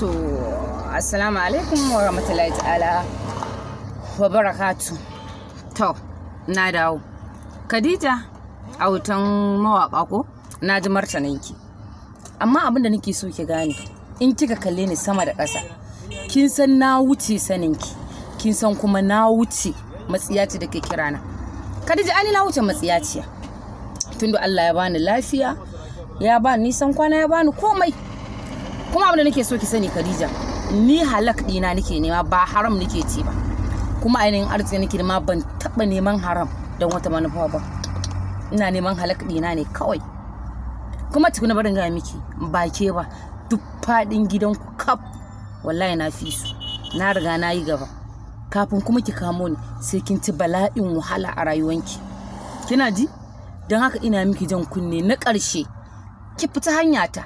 To, assalamu alaikum wa rahmatullahi ta'ala wa barakatu. To, na dawo. Khadija, autan mawaƙa ko? Na ji martaninki. Amma abin da nake so ki gane, in kika kalle ni sama da ƙasa, kin san na wuce saninki, kin san kuma na wuce matsiyaci da ke kirana. Khadija, ani na wuce matsiyaciya. Tunda Allah ya bani lafiya, ya bani nisan kwana, ya bani komai. Kuma abin da nake so ki sani Khadija, ni halak dina nake nema, ba haram nake ci ba. Kuma ainihin arziki nake nema, ban taba neman haram don wata manufa ba. Ina neman halak dina ne kawai. Kuma tukuna barin ga miki, ba ke ba, duk fadin gidanku kaf wallahi na fi su. Na riga na yi gaba. Kafin kuma ki kamo ni sai kin ci bala'in wahala a rayuwanki. Kina ji? Don haka ina miki jan kunne na ƙarshe. Ki fita hanyata.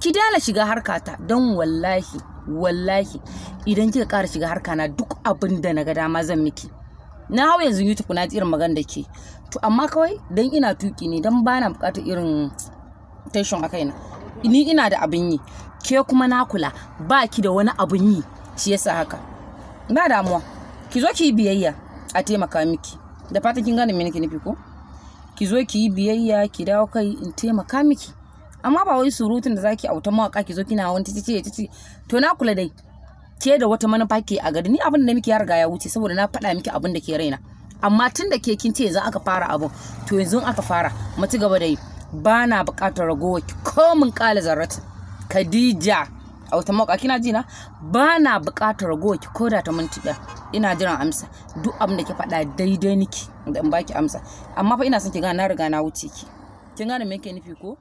Ki daina shiga harkata, don wallahi wallahi idan kika ƙara shiga harkana duk abin da na ga dama zan miki. Na hau yanzu YouTube na ji irin magana da ke. To amma kawai don ina tuki ne, don bana buƙatar irin tension a kaina. Ni ina da abin yi, ke kuma na kula ba ki da wani abin yi, shi yasa haka. Ba damuwa, ki zo ki yi biyayya a taimaka miki. Da fatan kin gane me nake nufi ko? Ki zo ki yi biyayya, ki dawo kai in taimaka miki. Amma ba wai surutun da zaki auta mawaka ki zo kina wani titi titi. To na kula dai, ke da wata manufa ke a gari. Ni abin da miki ya riga ya wuce, saboda na faɗa miki abin da ke raina. Amma tun da ke kin ce yanzu aka fara abin, to yanzu aka fara, mu ci gaba da yi. Ba na buƙatar ragowar ki ko mun ƙala zarrata. Khadija, auta mawaka kina ji na? Ba na buƙatar ragowar ki ko da ta minti ɗaya. Ina jiran amsa. Duk abin da ki faɗa daidai niki da in baki amsa. Amma fa ina son ki gane na riga na wuce ki. Kin gane me yake nufi ko?